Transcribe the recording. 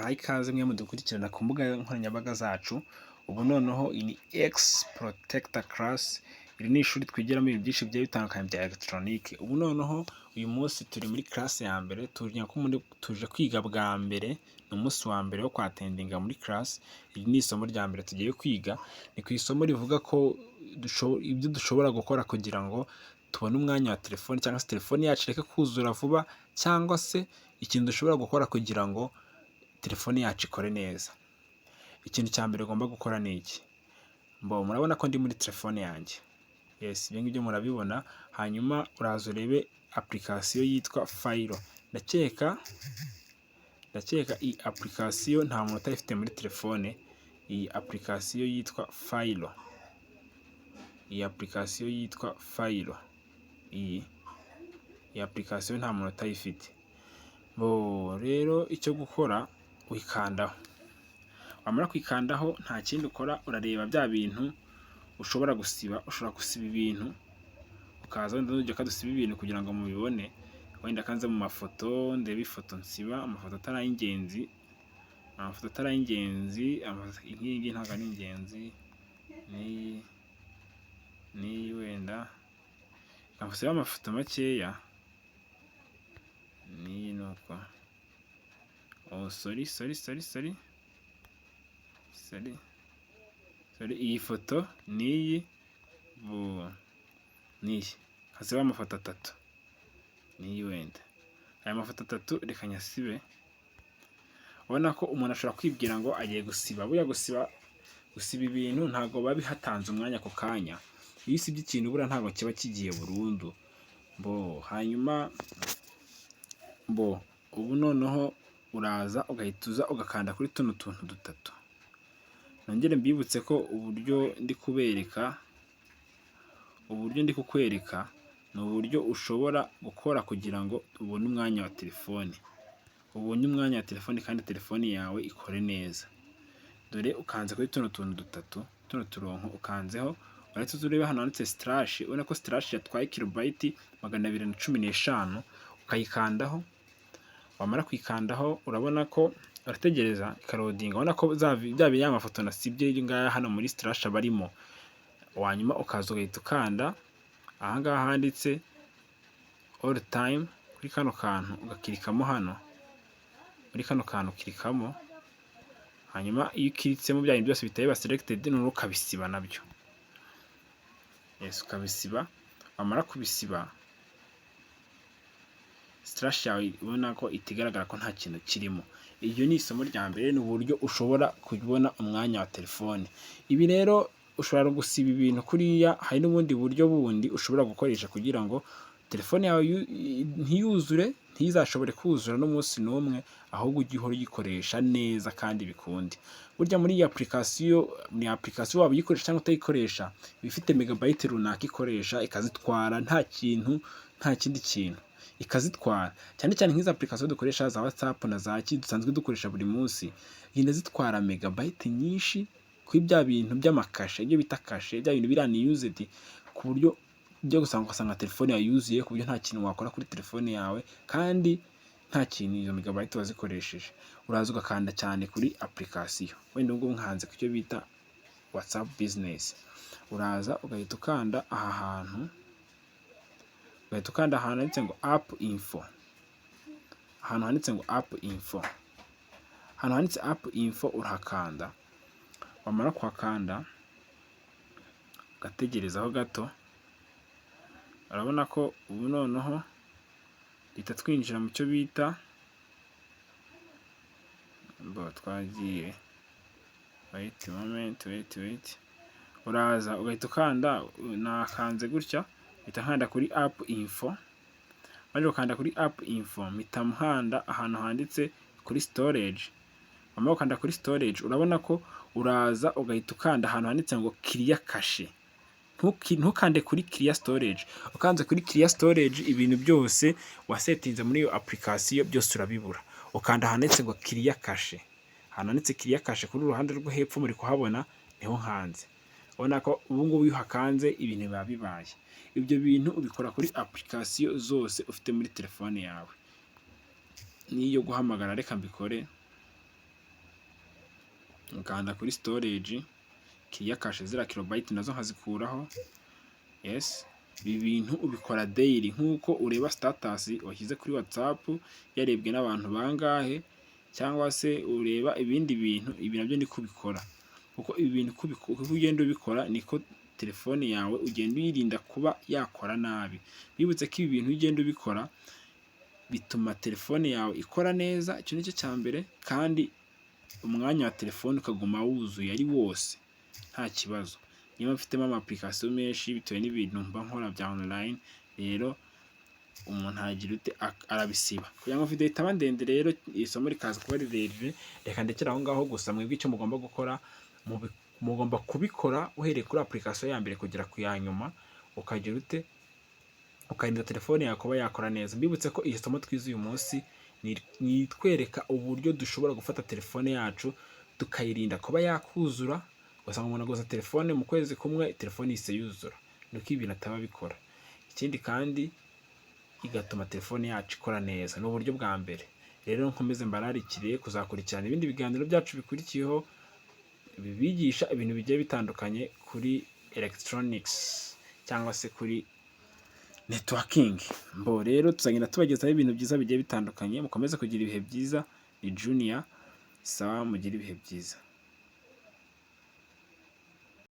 Mbahaye ikaze mwe mudukurikirana ku mbuga nkoranyambaga zacu. Ubu noneho iyi ni X Protector Class. Iri ni ishuri twigiramo ibintu byinshi bigiye bitandukanye bya elegitoronike. Ubu noneho uyu munsi turi muri class ya mbere, tuje kwiga bwa mbere, ni umunsi wa mbere wo kwattendinga muri class. Iri ni isomo rya mbere tugiye kwiga, ni ku isomo rivuga ko ibyo dushobora gukora kugira ngo tubone umwanya wa telefoni, cyangwa se telefoni yacu ireke kuzura vuba, cyangwa se ikintu dushobora gukora kugira ngo telefoni yacu ikore neza. Ikintu cya mbere ugomba gukora ni iki? Mbo murabona ko ndi muri telefone yanjye. Yes, ibyo ngibyo murabibona. Hanyuma uraza urebe application yitwa File. Ndakeka iyi application nta muntu utayifite muri telefone, iyi application yitwa File. Iyi application yitwa File. Iyi application nta muntu utayifite. Bo rero icyo gukora, uyikandaho. Wamara kuyikandaho, nta kindi ukora, urareba bya bintu ushobora gusiba. Ushobora gusiba ibintu, ukaza wenda nujya dusiba ibintu kugira ngo mubibone. Wenda kanze mu mafoto, ndebe ifoto nsiba, amafoto atari ay'ingenzi, amafoto atari ay'ingenzi, nk'iyi ngiyi ntabwo ari ingenzi, n'iyi, n'iyi wenda. Reka nsibe amafoto makeya, n'iyi ni uko. Oh, sorry, sorry, sorry, sorry, sorry, sorry, iyi foto n'iyi, n'iyi. Hasibe amafoto atatu, n'iyi wenda. Aya mafoto atatu reka nyasibe. Ubona ko umuntu ashobora kwibwira ngo agiye gusiba. Buriya gusiba ibintu ntabwo biba bihatanze umwanya ako kanya. Iyo usibye ikintu, buriya ntabwo kiba kigiye burundu. Bo hanyuma bo ubu noneho uraza ugahita uza ugakanda kuri tuno tuntu dutatu. Nongere mbibutse ko uburyo ndi kubereka, uburyo ndi kukwereka ni uburyo ushobora gukora kugira ngo ubone umwanya wa telefone, ubone umwanya wa telefone kandi telefone yawe ikore neza. Dore ukanze kuri tuno tuntu dutatu, tuno turongo ukanzeho, urahita uza urebe hano handitse storage. Ubona ko storage yatwaye kilobyte 215, ukayikandaho. Wamara kuyikandaho, urabona ko urategereza ikaloadinga. Ubona ko bya ya mafoto nasibye ngaya hano muri storage aba arimo. Wanyuma ukaza ugahita ukanda aha ngaha handitse all time, kuri kano kantu ugaclickamo hano, muri kano kantu uclickamo. Hanyuma iyo uclickitsemo, bya bintu byose bihita biba selected, noneho ukabisiba nabyo. Yes, ukabisiba. Wamara kubisiba, storage yawe ubona ko itigaragara ko nta kintu kirimo. Iryo ni isomo rya mbere, ni uburyo ushobora kubona umwanya wa telefone. Ibi rero ushobora gusiba ibintu kuriya, hari n'ubundi buryo bundi ushobora gukoresha kugira ngo telefone yawe ntiyuzure, ntizashobore kuzura n'umunsi n'umwe, ahubwo ujye uhora uyikoresha neza kandi bikunde. Burya muri iyi application, ni application waba uyikoresha cyangwa utayikoresha, iba ifite megabyte runaka ikoresha, ikazitwara nta kintu, nta kindi kintu ikazitwara. Cyane cyane nk'izi application dukoresha za WhatsApp na za ki dusanzwe dukoresha buri munsi, zigenda zitwara megabyte nyinshi kuri bya bintu by'amacache, ibyo bita cache, bya bintu biri unused, ku buryo ujya gusanga ugasanga telefone yawe yuzuye, ku buryo nta kintu wakora kuri telefone yawe kandi nta kintu izo megabyte wazikoresheje. Uraza ugakanda cyane kuri application, wenda ubwo nkanze ku cyo bita WhatsApp Business. Uraza ugahita ukanda aha hantu, ugahita ukanda ahantu handitse ngo app info, ahantu handitse ngo app info, ahantu handitse app info urahakanda. Wamara kuhakanda, ugategerezaho gato, urabona ko ubu noneho duhita twinjira mu cyo bita bo twagiye. Wait moment, wait, wait. Uraza ugahita ukanda, nakanze gutya, mpita nkanda kuri app info. Maze gukanda kuri app info, mpita nkanda ahantu handitse kuri storage. Wamara gukanda kuri storage, urabona ko uraza ugahita ukanda ahantu handitse ngo clear cache. Ntukande kuri clear storage. Ukanze kuri clear storage, ibintu byose wasettinze muri iyo application byose urabibura. Ukanda ahanditse ngo clear cache. Ahantu handitse clear cache kuri uruhande rwo hepfo muri kuhabona, niho nkanze. Ubona ko ubu ngubu iyo uhakanze ibintu biba bibaye. Ibyo bintu ubikora kuri application zose ufite muri telefone yawe. N'iyo guhamagara, reka mbikore. Nkanda kuri storage, clear cache, ziriya kilobyte nazo nkazikuraho. Yes, ibi bintu ubikora daily nk'uko ureba status washyize kuri WhatsApp yarebwe n'abantu bangahe, cyangwa se ureba ibindi bintu, ibi nabyo niko ubikora. Kuko ibi bintu uko ugenda ubikora niko telefone yawe ugenda uyirinda kuba yakora nabi. Bibutse ko ibi bintu iyo ugenda ubikora bituma telefone yawe ikora neza, icyo nicyo cya mbere, kandi umwanya wa telefone ukaguma wuzuye ari wose nta kibazo. Niba mfitemo ama application menshi bitewe n'ibintu mba nkora bya online, rero umuntu aragira ute? Arabisiba. Kugira ngo video itaba ndende rero, isomo rikaza kuba rirerire, reka ndekere aho ngaho. Gusa mwebwe icyo mugomba gukora, mugomba kubikora uhereye kuri application ya mbere kugera ku ya nyuma, ukagira ute? Ukarinda telefone yawe kuba yakora neza. Mbibutse ko iri somo twize uyu munsi ni itwereka uburyo dushobora gufata telefone yacu tukayirinda kuba yakuzura. Ugasanga umuntu aguze telefone, mu kwezi kumwe telefone ihise yuzura, nuko ibintu ataba abikora. Ikindi kandi igatuma telefone yacu ikora neza, ni uburyo bwa mbere. Rero nkomeze mbararikire kuzakurikirana ibindi biganiro byacu bikurikiyeho bibigisha ibintu bigiye bitandukanye kuri electronics cyangwa se kuri networking. Mbo rero tuzagenda tubagezaho ibintu byiza bigiye bitandukanye. Mukomeze kugira ibihe byiza. Ni Junior, sawa, mugire ibihe byiza.